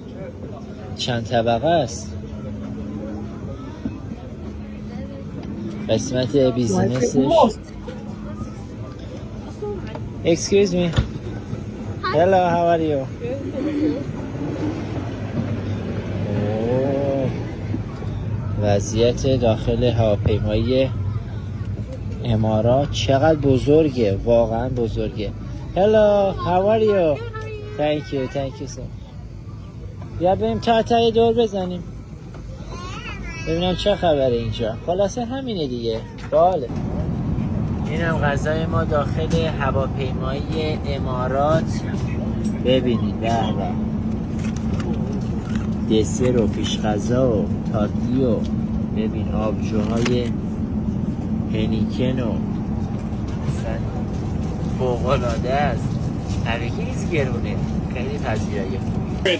چند طبقه است. قسمت business ش. Most Excuse me. Hello, how are you? اوه. وضعیت داخل هواپیمایی امارات چقدر بزرگه، واقعا بزرگه. Hello, how are you? Thank you, thank you so. بیا بریم تا ته دور بزنیم، ببینم چه خبره اینجا. خلاصه همینه دیگه، باحاله. اینم غذای ما داخل هواپیمایی امارات. ببینید، به به، دسر و پیش غذا و تاتلی و ببین آبجوهای هنیکن و اصلا فوق‌العاده است. الکی نیست گرونه، خیلی پذیرایی خوبیه.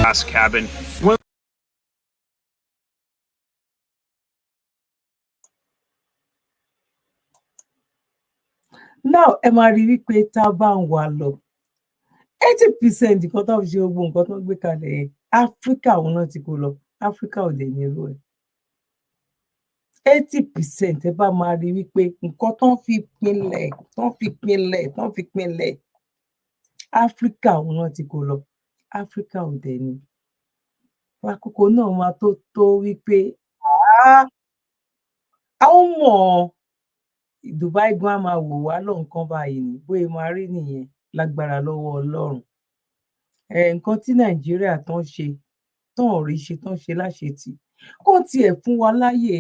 Class cabin. One Now ẹ máa rí wípé tá a bá ń wà lọ, 80% nǹkan tó fi ṣe gbogbo nǹkan tó ń gbé kalẹ̀ yẹn, Áfíríkà òun náà ti kó lọ. Áfíríkà ò dẹ̀ ní irú ẹ̀. 80%, ẹ bá máa rí wípé nǹkan tó ń fi pinlẹ̀, tó ń fi pinlẹ̀, tó ń fi pinlẹ̀, Áfíríkà òun náà ti kó lọ. Áfíríkà ò dẹ̀ ní. Àkókò náà máa tó wípé àwọn mọ̀ Dubai gan á máa wò wá lọ́nkán báyìí ní bóyá máa rí nìyẹn, lágbára lọ́wọ́ Ọlọ́run. Nǹkan tí Nàìjíríà tán ṣe, tán ò rí ṣe, tán ṣe láṣetì, kó tiẹ̀ fún wa láyè.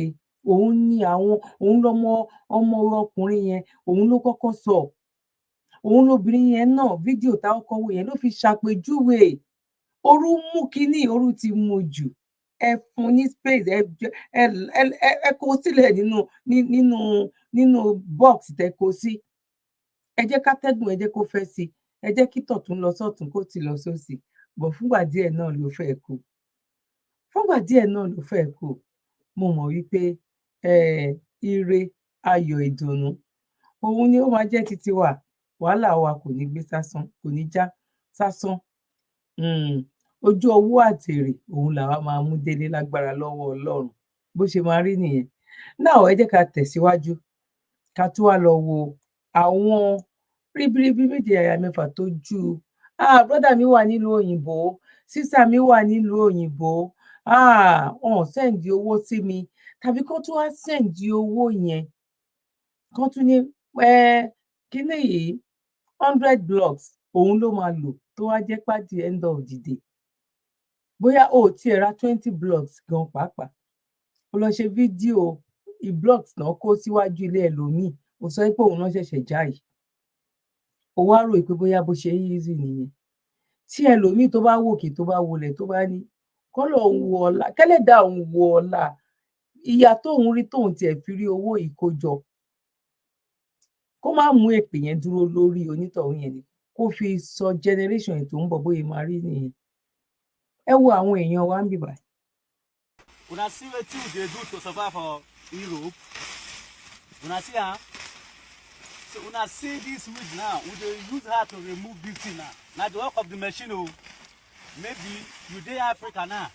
Òun ni àwọn òun lọmọ ọmọ ọkùnrin yẹn, òun ló kọ́kọ́ sọ. Òun lobìnrin yẹn náà, fídíò táwọn kọ́ wò yẹn ló fi ṣàpèjúwe. Ooru mú kínní, ooru ti mú jù. Ẹ fún ní space, ẹ kó sílẹ̀ nínú box tẹ kó sí. Ẹ jẹ́ kátẹ́gùn, ẹ jẹ́ kó fẹ́ sí, ẹ jẹ́ kí tọ̀tún lọ sọ́tún, kó tì lọ sósì bọ̀. Fúngbà díẹ̀ náà ló fẹ́ kú, fúngbà díẹ̀ náà ló fẹ́ kú. Mo mọ̀ wípé ire, ayọ̀, ìdùnnú òun ni ó máa jẹ́ títí wa. Wàhálà wa kò ní gbé sásán, kò ní já sásán. Ojú owó àtèrè òun làwa máa mú délé lágbára lọ́wọ́ Ọlọ́run. Bó ṣe máa rí nìyẹn náà. Ẹ jẹ́ ká tẹ̀síwájú, ká tún wá lọ wo àwọn ríbiríbi méje yàyà mẹ́fà tó ju. Ah, brother mi wà nílùú òyìnbó. Sister mi wà nílùú òyìnbó, ah, wọn ò send owó sí mi, tàbí kó tún wá send owó yẹn, kán tún ní kíní yìí, 100 blocks òun ló máa lò, tó wá jẹ́ pé at the end of the day, bóyá o ò tiẹ̀ ra 20 blocks gan pàápàá. O lọ ṣe fídíò blocks náà kó síwájú ilé ẹlòmíì, o sọ pé òun náà ṣẹ̀ṣẹ̀ já yìí, o wá rò pé bóyá bó ṣe easy nìyẹn. Tí ẹlòmíì tó bá wòkè, tó bá wọlẹ̀, tó bá ní kọ́lọ̀ òun wo ọlá kẹ́lẹ́dàá òun wo ọlá ìyà tóun rí, tóun tiẹ̀ fi rí owó ìkójọ, kó má mú èpè yẹn dúró lórí onítọ̀hún yẹn ni, kó fi sọ generation tó ń bọ̀ bóyá máa rí nìyẹn. Ẹ wo àwọn èèyàn wa ń bìbà. Una see wetin we dey do to survive for Europe? Una see am? So una see this weed now, we dey use her to remove this thing now. Na the work of the machine o. Maybe you dey Africa now,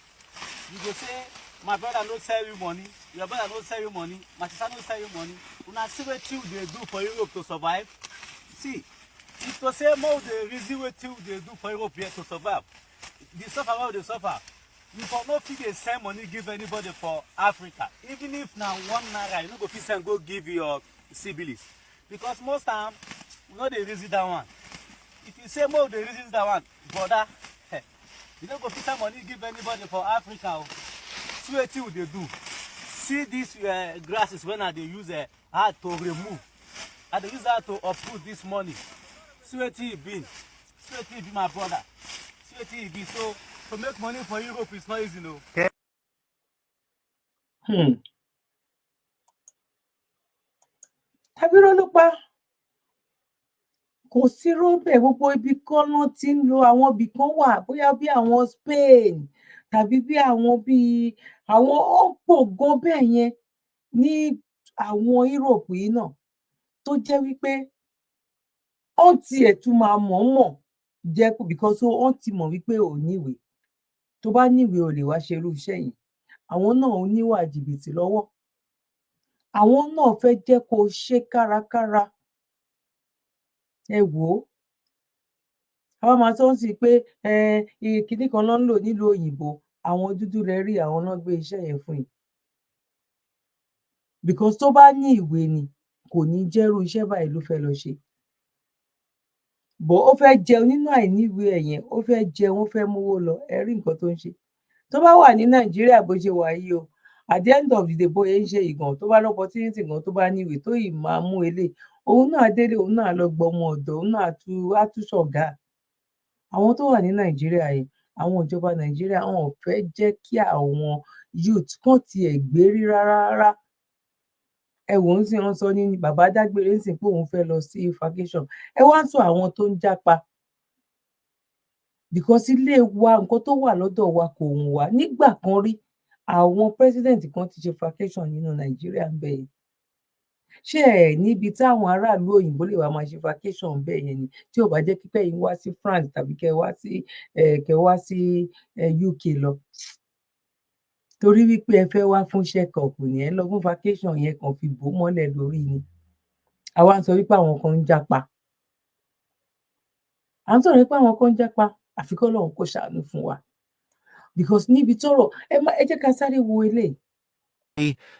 you go say my brother no send you money, your brother no send you money, my sister no send you money. Una see wetin we dey do for Europe to survive? See, if to say more we dey reason wetin we dey do for Europe here to survive, the suffer wey we dey suffer, you for no fit dey send money give anybody for Africa. Even if na ₦1, you no go fit send go give your siblings, because most time we no dey reason that one. If you say more we dey reason that one, brother, you no go fit send money give anybody for Africa o. See wetin we dey do. See dis grasses wey I dey use hard to remove, I dey use am to uproot this money. See wetin e be, see wetin e be, my brother, see wetin e be. So to make money for Europe is not easy o. Tàbí irọ́ ló pa? Kò sí rọ́bẹ̀. Gbogbo ibi kan náà ti ń lo àwọn ibì kan wà, bóyá bí àwọn Spain tàbí bí àwọn bíi àwọn ó pọ̀ gan bẹ́ẹ̀ yẹn ní àwọn Europe yìí náà, tó jẹ́ wípé wọ́n tiẹ̀ tún máa mọ̀ọ́mọ̀ jẹ́ kó, because wọ́n ti mọ̀ wípé ò níwèé. Tó bá níwèé, ò lè wá ṣe irú iṣẹ́ yìí. Àwọn náà níwà jìbìtì lọ́wọ́, àwọn náà fẹ́ jẹ́ kó o ṣe kárakára. Ẹ wò ó, àwa máa sọ sí pé kinní kan ló ń lò nílùú òyìnbó. Àwọn dúdú lẹ rí, àwọn náà gbé iṣẹ́ yẹn fún yìí, because tó bá ní ìwé ni, kò ní jẹ́rú iṣẹ́ báyìí ló fẹ́ lọ ṣe bó. Ó fẹ́ jẹun nínú àìníwèé ẹ̀ yẹn, ó fẹ́ jẹun, ó fẹ́ mówó lọ. Ẹ rí nǹkan tó ń ṣe. Tó bá wà ní Nàìjíríà bó ṣe wà yìí o, at the end of the day, bóyá ń ṣe ìgàn, tó bá l' opportunity gan, tó bá níwèé tó yìí máa mú eléyìí, òun náà délé, òun náà lọ gbọmọ ọ̀dọ̀, òun náà á tún ṣọ̀gá àwọn tó wà ní Nàìjíríà yìí. Àwọn ìjọba Nàìjíríà, wọn ò fẹ́ jẹ́ kí àwọn youth kàn tiẹ̀ gbérí rárá rárá. Ẹ wò ó sìn, wọn sọ ní bàbá dágbére ń sìn pé òun fẹ́ lọ sí vacation. Ẹ wá ń sọ àwọn tó ń jápa, because ilé wa, nǹkan tó wà lọ́dọ̀ wa kò wùn wá. Nígbà kan rí, àwọn president kan ti ṣe vacation nínú Nàìjíríà ń bẹ yẹn. Ṣé ẹ níbi táwọn aráàlú òyìnbó lè wá máa ṣe vacation bẹ́ẹ̀ yẹn ni, tí ò bá jẹ́ pé ẹ̀yin wá sí France tàbí kẹ́ wá sí UK lọ, torí wípé ẹ fẹ́ wá fún check up ní, ẹ lọ fún vacation yẹn, kàn fi bò ó mọ́lẹ̀ lórí ni. Àwa ń sọ wípé àwọn kan ń jápa, à ń sọ̀rọ̀ wípé àwọn kan ń jápa. Àfi k'Ọlọ́run kó ṣàánú fún wa, because níbi tọ́rọ̀ ẹ má ẹ jẹ́ ká sáré wo eléyìí.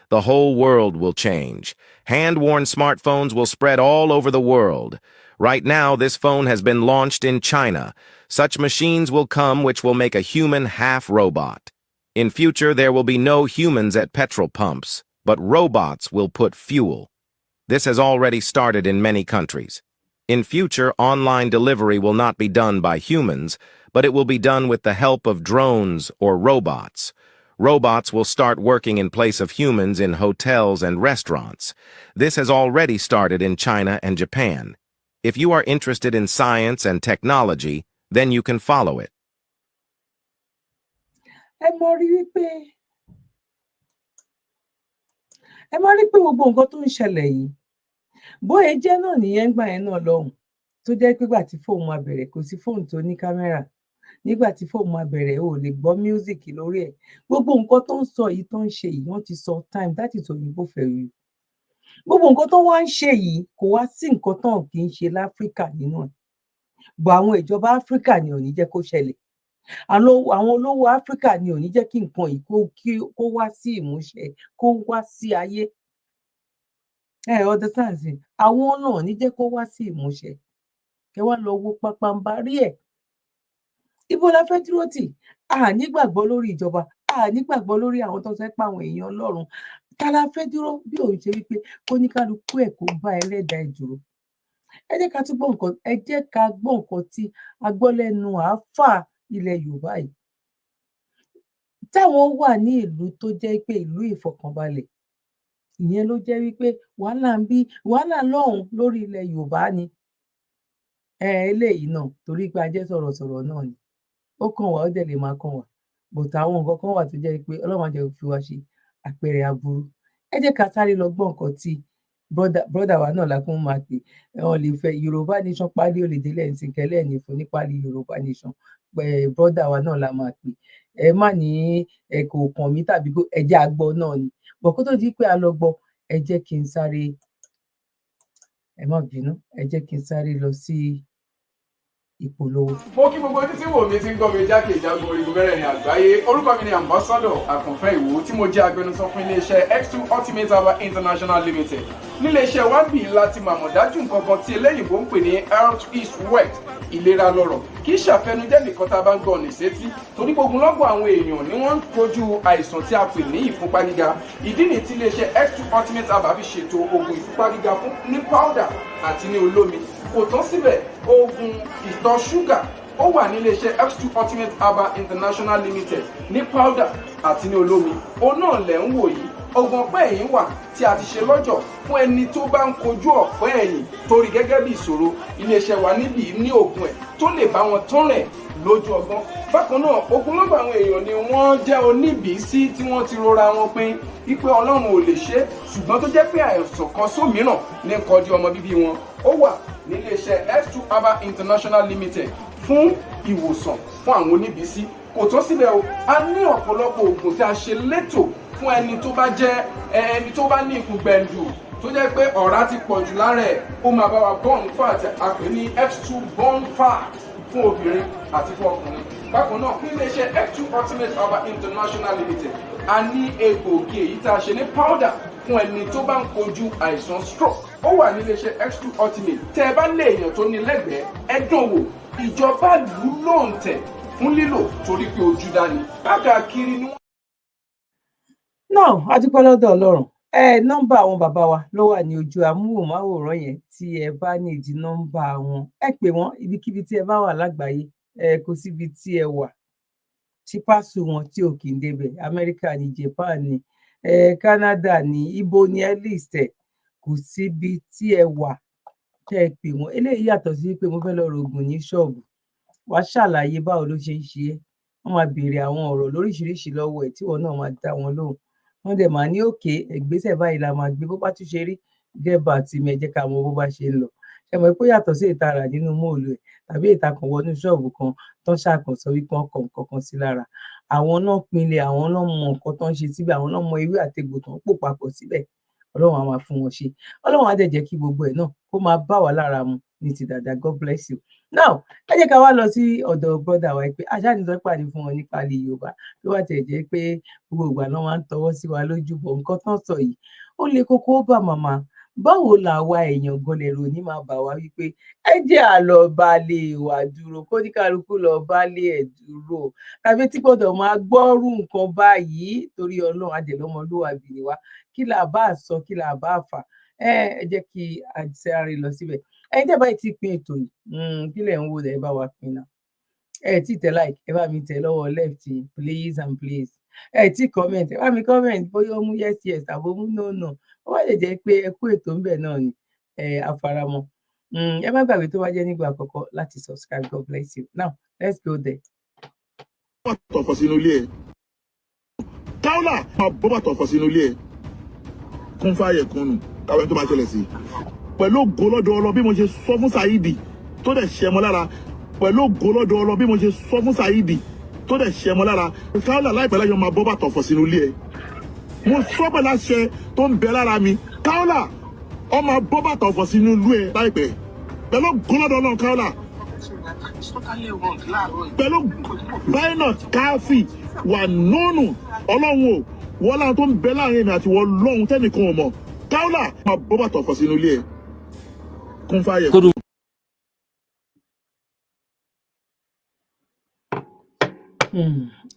The whole world will change. Hand-worn smartphones will spread all over the world. Right now, this phone has been launched in China. Such machines will come which will make a human half robot. In future, there will be no humans at petrol pumps, but robots will put fuel. This has already started in many countries. In future, online delivery will not be done by humans, but it will be done with the help of drones or robots. Robots will start working in place of humans in hotels and restaurants. This has already started in China and Japan. If you are interested in science and technology, then you can follow it. Ẹ máa rí pé gbogbo nǹkan tó ń ṣẹlẹ̀ yìí, bóyá jẹ́ náà nìyẹn ń gbà yẹn náà lọ́hùn, tó jẹ́ pé ìgbà tí fóònù máa bẹ̀rẹ̀, kò sí fóònù tó ní kámẹ́rà. Nígbà tí fóònù máa bẹ̀rẹ̀, o ò lè gbọ́ music lórí ẹ̀. Gbogbo nǹkan tó ń sọ yìí, tó ń ṣe yìí, wọ́n ti sọ time. That is òyìnbó for you. Gbogbo nǹkan tó wá ń ṣe yìí, kò wá sí nǹkan tán kì í ṣe láfíríkà nínú ẹ̀ bọ̀. Àwọn ìjọba Áfíríkà ni ò ní jẹ́ kó ṣẹlẹ̀. Àwọn olówó Áfíríkà ni ò ní jẹ́ kí nǹkan yìí kó wá sí ìmúṣẹ, kó wá sí ayé. Ẹ understand sí, àwọn náà ní jẹ́ kó wá sí ìmúṣẹ. Kẹ wá lọ wo pàpàǹbarì ẹ̀. Ibo la fẹ́ dúró tì? A nígbàgbọ́ lórí ìjọba, a nígbàgbọ́ lórí àwọn tó ń sọ pé àwọn èèyàn Ọlọ́run. Ta la fẹ́ dúró bí òun ṣe wípé kóníkálukú ẹ̀ kó bá ẹlẹ́dàá ẹ̀ dúró? Ẹ jẹ́ ká tún gbọ́ nǹkan, ẹ jẹ́ ká gbọ́ nǹkan tí a gbọ́ lẹ́nu àáfàá ilẹ̀ Yorùbá yìí, táwọn wà ní ìlú tó jẹ́ pé ìlú ìfọ̀kànbalẹ̀. Ìyẹn ló jẹ́ wípé wàhálà ń bí wàhálà lọ́hùn lórí ilẹ̀ Yorùbá ni. Ẹ eléyìí náà, torí pé a jẹ́ sọ̀rọ̀sọ̀rọ̀ náà ni, ó kàn wá, ó dẹ̀ lè máa kàn wá, but àwọn nǹkan kan wà tó jẹ́ pé Ọlọ́run má jẹ́ fi wá ṣe àpẹẹrẹ aburú. Ẹ jẹ́ ká sáré lọ gbọ́ nǹkan tí brother wa náà lákún máa pè. Wọn lè fẹ́ Yorùbá Nation pálí, ó lè délẹ̀ ní kẹlẹ́ ní fún ní pálí Yorùbá Nation. Brother wa náà la máa pè. Ẹ má ní ẹ kò kàn mí tàbí kó ẹ jẹ́ àgbọ̀ náà ni bọ̀. Kó tó di pé a lọ gbọ́, ẹ jẹ́ kí n sáré, ẹ má bínú, ẹ jẹ́ kí n sáré lọ sí ìpolówó. Mo kí gbogbo ojú tí wò mí, tí ń gbọ́ mi jákèjádò orígun mẹ́rẹ̀ẹ̀rin àgbáyé. Orúkọ mi ni Ambassador Àkànfẹ́ Ìwò, tí mo jẹ́ agbẹnusọ fún iléeṣẹ́ X2 Ultimate Herbal International Limited. Níléeṣẹ́ wa bì láti màmọ̀ dájú nǹkan kan tí eléyìnbó ń pè ní health is wealth, ìlera lọ́rọ̀. Kì í ṣàfẹnujẹ́ nìkan tá a bá ń gbọ́ ní sétí, torí gbogbo lọ́gbọ̀n àwọn èèyàn ni wọ́n ń kojú àìsàn tí a pè ní ìfúnpá gíga. Ìdí nìyí tí iléeṣẹ́ X2 Ultimate Herbal fi ṣètò oògùn ìfúnpá gíga fún ní powder àti ní olómi. Kò tán síbẹ̀, oògùn ìtọ̀ ṣúgà ó wà ní iléeṣẹ́ X2 Ultimate Herbal International Limited ní powder àti ní olómi. Òun náà lẹ̀ ń wò yìí. Oògùn ọ̀pẹ́ ẹ̀yìn wà tí a ti ṣe lọ́jọ̀ fún ẹni tó bá ń kojú ọ̀pẹ́ ẹ̀yìn torí gẹ́gẹ́ bí ìṣòro. Iléeṣẹ́ wa níbí ní oògùn ẹ̀ tó lè bá wọn tán rẹ̀ lójú ọgbọ́n. Bákan náà, ogunlọ́gọ̀ àwọn èèyàn ni wọ́n jẹ́ oníbìísí tí wọ́n ti rora wọn pin wípé Ọlọ́run ò lè ṣe é, ṣùgbọ́n tó jẹ́ pé àìsàn kan sómìíràn ní kọjú ọmọ bíbí wọn. Ó wà níléeṣẹ́ X2 Herbal International Limited fún ìwòsàn fún àwọn oníbìísí. Kò tán síbẹ̀ o, a ní ọ̀pọ̀lọpọ̀ oògùn tí a ṣe létò fún ẹni tó bá jẹ́ ẹni tó bá ní ikùn gbẹ̀ǹdù, tó jẹ́ pé ọ̀rá ti pọ̀ jù lára ẹ̀. Ó máa bá wa burn fat, a pè ní X2 burn fat, fún obìnrin àti fún ọkùnrin. Bákan náà, ní iléeṣẹ́ X2 Ultimate Herbal International Limited, a ní egbòogi èyí tá a ṣe ní powder fún ẹni tó bá ń kojú àìsàn stroke. Ó wà ní iléeṣẹ́ X2 Ultimate. Tẹ́ ẹ bá lé èèyàn tó ní lẹ́gbẹ̀ẹ́, ẹ dán wò. Ìjọba lù ú lóǹtẹ̀ fún lílò torí pé ojú dání káàkiri ni wọ́n. Náà a dúpẹ́ lọ́dọ̀ Ọlọ́run. Ẹ nọ́mbà àwọn bàbá wa ló wà ní ojú amóhùnmáwòrán yẹn. Tí ẹ bá ní ìdí nọ́mbà wọn, ẹ pè wọ́n ibikíbi tí ẹ bá wà lágbàáyé. Ẹ kò síbi tí ẹ wà tí parcel wọn tí ò kì í débẹ̀. Amẹ́ríkà ní, Japan ní, ẹ Canada ní, ibo ní ẹ list ẹ, kò síbi tí ẹ wà tẹ́ ẹ pè wọ́n. Eléyìí yàtọ̀ sí pé mo fẹ́ lọ rògùn ní ṣọ́ọ̀bù. Wàá ṣàlàyé báwo ló ṣe ń ṣe é, wọ́n máa béèrè àwọn ọ̀rọ̀ lóríṣiríṣi lọ́wọ́ ẹ̀, tí ìwọ náà máa dá wọn lóhùn. Wọ́n dẹ̀ máa ní òkè ìgbésẹ̀ báyìí la máa gbé, bó bá tún ṣe rí, get back sí mi, ẹ jẹ́ ká mọ bó bá ṣe ń lọ. Ṣe mọ̀ pé ó yàtọ̀ sí ìta rà nínú mall ẹ̀ tàbí ìta kan wọnú ṣọ́ọ̀bù kan tán ṣàkàn sọ wípé wọ́n kọ nǹkan kan sí lára. Àwọn náà pinlẹ̀, àwọn náà mọ nǹkan tó ń ṣe síbẹ̀, àwọn náà mọ ewé àtegbò tó ń pò papọ̀ síbẹ̀. Ọlọ́run á máa fún wọn ṣe, Ọlọ́run á dẹ̀ jẹ́ kí gbogbo ẹ̀ náà kó máa bá wa lára mu ní ti dáadáa. God bless you. Now, ẹ jẹ́ ká wá lọ sí ọ̀dọ̀ brother wa pé aṣáájú sọ pé àní fún wọn ní pálí Yorùbá tó bá tiẹ̀ jẹ́ pé gbogbo ìgbà náà máa ń tọwọ́ sí wa lójú bọ̀. Nǹkan tán sọ yìí, ó le kókó, ó bà màmá. Báwo làwa èèyàn gan lè rò ní máa bà wá wípé ẹ jẹ́ àlọ́ balẹ̀ wà dúró, kó ní kálukú lọ balẹ̀ ẹ̀ dúró, tàbí tí gbọ́dọ̀ máa gbọ́rú nǹkan báyìí? Torí Ọlọ́run, àjẹlọ́mọlúwàbí ni wá. Kí là bá sọ, kí là bá fà? Ẹ jẹ́ kí a sáré lọ síbẹ̀. Ẹ̀yin tẹ́ báyìí ti pín ètò yìí, kí lẹ̀ ń wò? Ẹ bá wa pín náà. Ẹ tí tẹ like, ẹ bá mi tẹ lọ́wọ́ left, please and please. Ẹ tí comment, ẹ bá mi comment, bóyá ó mú yes yes tàbí ó mú no no. Ó wá lè jẹ́ pé ẹ kú ètò ńbẹ̀ náà ni, ẹ àfaramọ́. Ẹ má gbàgbé, tó bá jẹ́ nígbà àkọ́kọ́, láti subscribe. God bless you. Now let's go there. Tọ̀fọ̀ sínú ilé ẹ̀, káwùlà máa bọ́ bàtọ̀ ọ̀fọ̀ sínú ilé ẹ̀, kún fáyẹ̀ kúnnù káwọn tó máa ṣẹlẹ̀ sí pẹ̀lú ògo lọ́dọ̀ ọlọ́. Bí mo ṣe sọ fún Saheed tó dẹ̀ ṣẹ mọ́ lára, pẹ̀lú ògo lọ́dọ̀ ọlọ́, bí mo ṣe sọ fún Saheed tó dẹ̀ ṣẹ mọ́ lára, káwùlà láìpẹ́ láyọ̀ máa bọ́ bàtọ̀ ọ̀fọ̀ sínú ilé ẹ̀. Mo sọ pẹ̀lú àṣẹ tó ń bẹ lára mi, káwùlà ọmọ bọ́ bàtọ̀ ọ̀fọ̀ sínú ilé ẹ̀ láìpẹ́, pẹ̀lú ògo lọ́dọ̀ Ọlọ́run, káwùlà. Pẹ̀lú Bainot Káfí wà nùnù, Ọlọ́run o, wọ́n láwọn tó ń bẹ láàrin èmi àti wọ́n lọ́hun tẹ́nìkan ò mọ̀. Káwùlà máa bọ́ bàtà ọ̀fọ̀ sínú ilé ẹ̀ kún fáyẹ̀.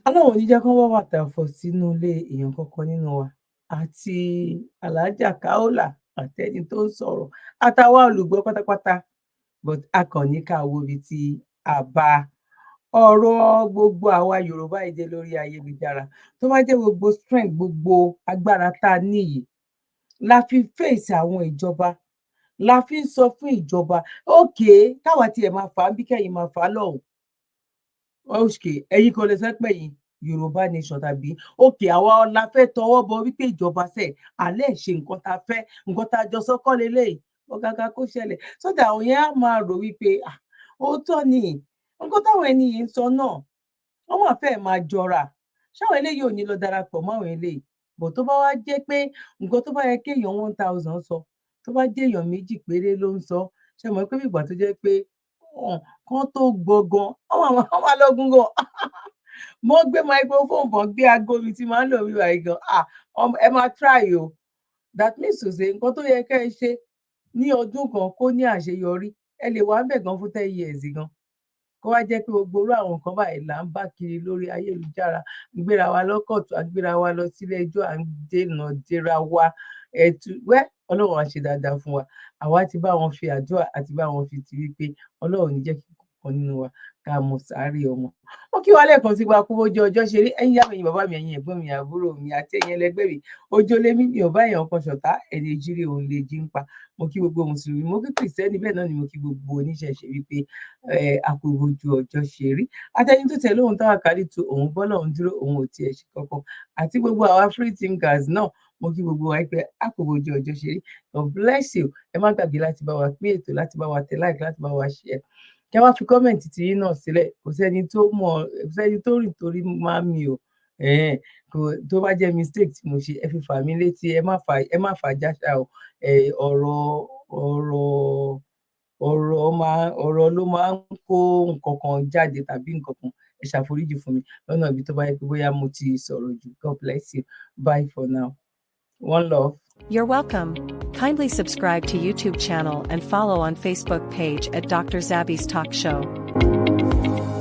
Ọlọ́run ò ní jẹ́ kán wọ́ bàtà ọ̀fọ̀ sínú ilé èèyàn kankan nínú wa, àti Alhaja Kaola àtẹni tó ń sọ̀rọ̀ àtàwa olùgbọ́ pátápátá. But a kàn ní ká wo ibi tí a bá ọ̀rọ̀ gbogbo àwa Yorùbá yìí dé lórí ayélujára. Tó bá jẹ́ gbogbo strength, gbogbo agbára tá a ní yìí la fi face àwọn ìjọba, la fi ń sọ fún ìjọba, ókè káwa tiẹ̀ máa fà á bí kẹ́yìn máa fà á lọ́hùn, ókè ẹ̀yin kan lè sọ pé yìí Yorùbá nation tàbí òkè àwa la fẹ́ tọwọ́ bọ wípé ìjọba sẹ̀ alẹ́ ṣe nǹkan tá a fẹ́, nǹkan tá a jọ sọ kọ́ leléyìí. Ọ̀gàgà kó ṣẹlẹ̀ sódà àwọn yẹn á máa rò wípé òótọ́ ni nǹkan táwọn ẹni yìí ń sọ náà, wọ́n máa fẹ́ máa jọra ṣáwọn eléyìí ò ní lọ darapọ̀ mọ́ àwọn eléyìí. Bọ̀ tó bá wá jẹ́ pé nǹkan tó bá yẹ kéèyàn 1,000 sọ, tó bá jẹ́ èèyàn méjì péré ló ń sọ, ṣe mọ̀ pé bí ìgbà tó jẹ́ pé kán tó gbọ́ gan, wọ́n máa lọ gún gan. Mo gbé microphone bọ̀, gbé aago mi tí máa ń lò wíwá yìí gan, ẹ máa try o. That means to say, nǹkan tó yẹ kẹ́ ẹ ṣe ní ọdún kan kó ní àṣeyọrí, ẹ lè wà ń bẹ̀ gan fún 10 years gan, kó wá jẹ́ pé gbogbo irú àwọn nǹkan báyìí là ń bá kiri lórí ayélujára, ń gbéra wa lọ́kọ̀tù, à ń gbéra wa lọ sílé ẹjọ́, à ń dènà déra wa ẹ̀tù wẹ́. Ọlọ́run á ṣe dáadáa fún wa. Àwa ti bá wọn fi àdúrà àti bá wọn fi ti wípé Ọlọ́run ò ní jẹ́ kí kankan nínú wa ká mọ sáré ọmọ. Mo kí wa lẹ́ẹ̀kan sí wa kú bójú ọjọ́ ṣe rí. Ẹ̀yin ìyá mi, ẹ̀yin bàbá mi, ẹ̀yin ẹ̀gbọ́n mi, àbúrò mi àti ẹ̀yin ẹlẹgbẹ́ mi, ojú lémi mi ò bá èèyàn kan ṣọ̀tá, ẹni ìjírí òun lè jí ń pa. Mo kí gbogbo mùsùlùmí, mo kí kìrìsìtẹ́nì, bẹ́ẹ̀ náà ni mo kí gbogbo oníṣẹ̀ṣe wípé a kú bójú ọjọ́ ṣe rí. Àtẹni tó tẹ̀ lóhun táwa kárí tu òun bọ́lọ̀ ń dúró, òun ò tiẹ̀ ṣe kankan, àti gbogbo àwa free thinkers náà, mo kí gbogbo wa pé a kú bójú ọjọ́ ṣe rí. God bless you. Ẹ má gbàgbé láti bá wa pín ètò, láti bá wa tẹ like, láti bá wa share, kí a wá fi comment tiyín náà sílẹ̀. Kò sẹ́ni tó mọ̀, kò sẹ́ni tó rìn torí máa mi o. Kò tó bá jẹ́ mistake tí mo ṣe, ẹ fi fà mí létí, ẹ má fà jáṣà o. Ọ̀rọ̀ ọ̀rọ̀ ọ̀rọ̀ máa ọ̀rọ̀ ló máa ń kó nǹkan kan jáde tàbí nǹkan kan. Ẹ ṣàforíjì fún mi lọ́nà ibi tó bá yẹ pé bóyá mo ti sọ̀rọ̀ jù. God bless you. Bye for now. One love. You're welcome. Kindly subscribe to YouTube channel and follow on Facebook page at Dr. Zabby's Talk Show.